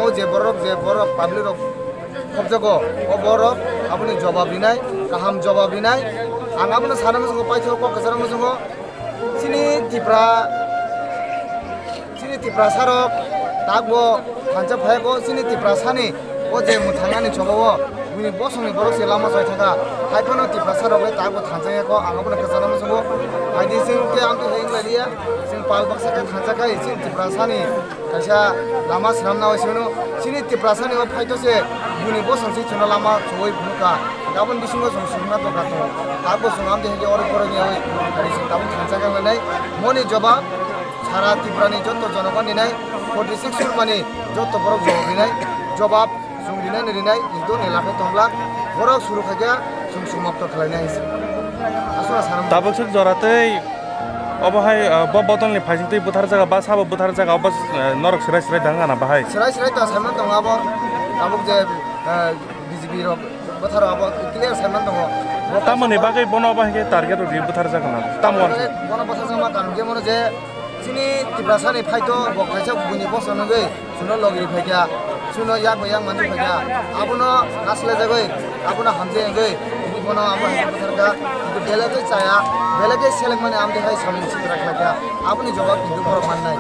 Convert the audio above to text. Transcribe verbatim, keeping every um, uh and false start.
O je borok, je borok public rok khobjago, o borok aboni jobab rinai, kaham jobab rinai. Ang abono sana muchungo, paithago kok kwcharo muchungo. Chini Tipra, chini Tiprasa rok takbo thansa phaigo, chini Tiprasani o je mwthangnani choba o bini bosongni borok se lama choi thangkha. Haiphano Tiprasa rok le takbo thansa yako, ang abono kwcharo muchungo. Haidi chwng khe amtwi hai wng lai liya, chwng pal baksa khe thansa khai chini Tiprasani kaisa lama swnamna oi sino. Chini Tiprasani o phaito se bini bosong se chwngno lama chowui phunukha. Gabon bisingo chwng sukna tongkha tongo. Takbo chwng amtwi hai khe orok borok ni oi, ari chwng tabuk thansa khe lanai. Moni jobab sara Tiprani jotto jonogon rinai, forty six surmani jotto borok jobab rinai. Jobab chwng rinai ni rinai, ido ni lakhai tongla. Borok suru khaikha chwng sumapto khlainai se. Aswk sana. Tabuk swk jora tei obo hai, ah, bo bodolni phaising twi buthar jaga ba sabo buthar jaga obo, eh, norok swrai swrai dang gana bahai. Swrai swrai ta saiman tongo abo. Tabuk je, eh, B J P rok buthar abo clear saiman tongo. Bo tamoni bagwi bono obo hai khe target rw buthar jaga na. Tamo. Bono buthar jaga karon je mono je chini Tiprasani phaito bo kaisa buini bosa nugwi. Chwngno logiri phaikha, chwngno yak bai yak manwi phaikha, abono naslajagwi, abono hamjagwi, bono abo hai bwtharkha, kintu belai khe chaya, belai khe selengmani amtwi hai samung sitra khlaikha, aboni jobab kintu borok mannai.